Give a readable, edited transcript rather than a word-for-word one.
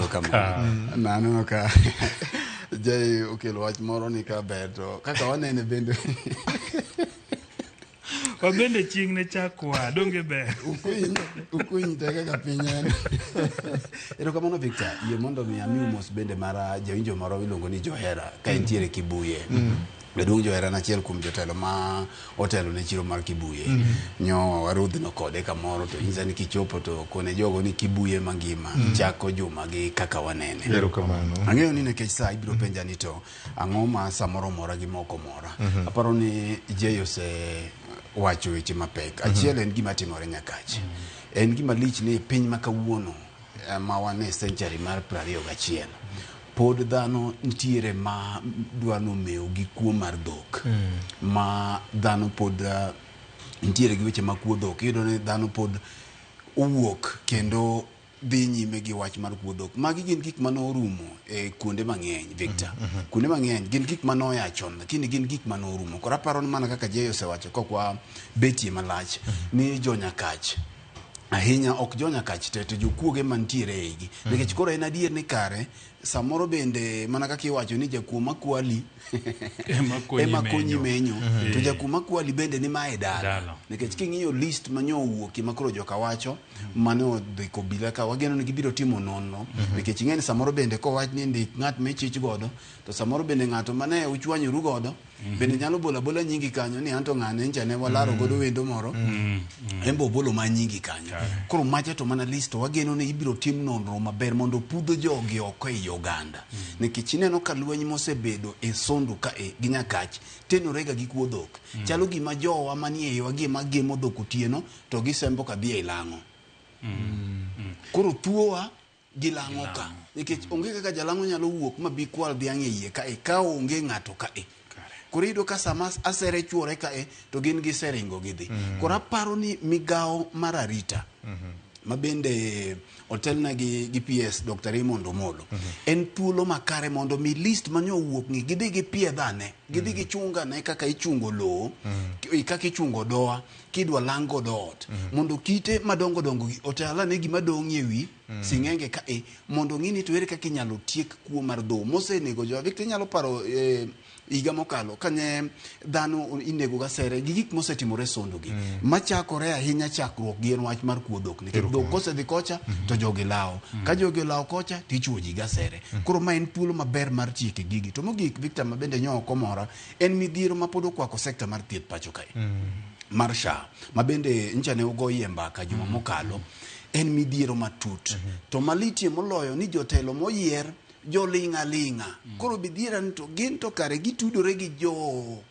Erokamano. Naneno ka Jay okelo wach moro ni ka ber to kaka wanene bende. Wabende chieng' ne chakwa, donge ber? Ukwiny, ukwiny te kaka piny en. Erokamano Victor, yie mondo mi amiu mos bende mar jawinjo moro miluongo ni Johera ka entiere Kibuye. Jaduong' Johera en achiel kuom jotelo ma otelo ne chiro mar Kibuye. Nyo warudhno kode kamoro to nyisa ni kichopo to kone jogo ni Kibuye mangima chako juma gi kaka wanene. Erokamano. Ang'eyo ni nikech sa ibiro penja ni to ang'o ma samoro mora gi moko mora. Aparo ni Jay ose wacho weche mapek. Achiel en gima timore Nyakach. En gima lich ni piny ma kawuono ma wan e century mar 21 pod dhano nitiere ma dwa nomew gi kuo mar dhok. Ma dhano pod nitiere gi weche mag kuo dhok. Iyudo ni dhano pod owuok kendo dhi nyime gi wach mar kuo dhok. Magi gin gik mane orumo e kuonde mang'eny, Victor. Kuonde mang'eny gin gik mane oya chon, lakini gin gik mane orumo. Koro aparo ni mana kaka Jay osewacho kok wabetie malach ni jo Nyakach ahinya ok jo Nyakach te to jokuoge mantiere e igi. Nikech koro en adier ni kare samoro bende mana kaka iwacho ni jakuo makwali Ema konyi ema konyi menyo. menyo to jakuo makwali bende ni mae dala. Dala. Nikech king'iyo list manyo owuokie ma koro joka wacho mane odhi kobila ka wageno ni gibiro timo nonro nikech ing'e ni samoro bende kowach ni ndik ng'at michich godo to samoro bende ng'ato mane uchwanyoru godo bende nyalo bolo abola nyingi kanyo ni anto ng'ane ncha ne walaro godo wendo moro en be obolo ma nyingi kanyo. Koro macha to mana list to wageno ni ibiro tim nonro maber mondo pudho jogi oko ei oganda. Nikech ineno ka lweny mosebedo e Sondu ka e gi Nyakach tenore ga gi kuo dhok. Chalo gima jowa manie iwa gi ema gemo dhok otieno to gisembo kadhi ei lang'o. Koro thuowa gi lang'o ka. Nikech onge kaka jalang'o nyalo wuok ma bi kwal dhiang' e iye ka e ka onge ng'ato ka e. Koro iyudo ka sama asere chuore ka e to gin giseringo gidhi. Koro aparo ni migawo mar arita ma bende otelna gi PS Dr. Raymond Omolo en thuolo makare mondo mi list mane owuok ni gidhi gipiedhane, gidhi gichungane kaka ichungo lowo, kaka ichungo doa kidwa lang godo ot mondo kite madongo dongo gi otelane gima dong' e wi sing'enge ka e mondo ng'i ni to ere kaka inyalo tiek kuo mar dhok mosenego jowa. Victor inyalo paro higa mokalo kane dhano inego gasere gi gik mosetimore Sondu gi machakore ahinya chakruok gi en wach mar kuo dhok nikech dhok kosedhi kocha to jogi lawo ka jogi olawo kocha to ichuo ji gasere. Koro ma en thuolo maber mar tieko gigi. To mogik Victor ma bende nyo ok omora en midhiero ma pod okwako sekta mar thieth pacho kae mar SHA ma bende ncha ne ogoyie mbaka juma mokalo en midhiero matut. To malitie moloyo ni jotelo moyier joling' aling'a. Koro midhiera ni to gin to kare gitudore gi jo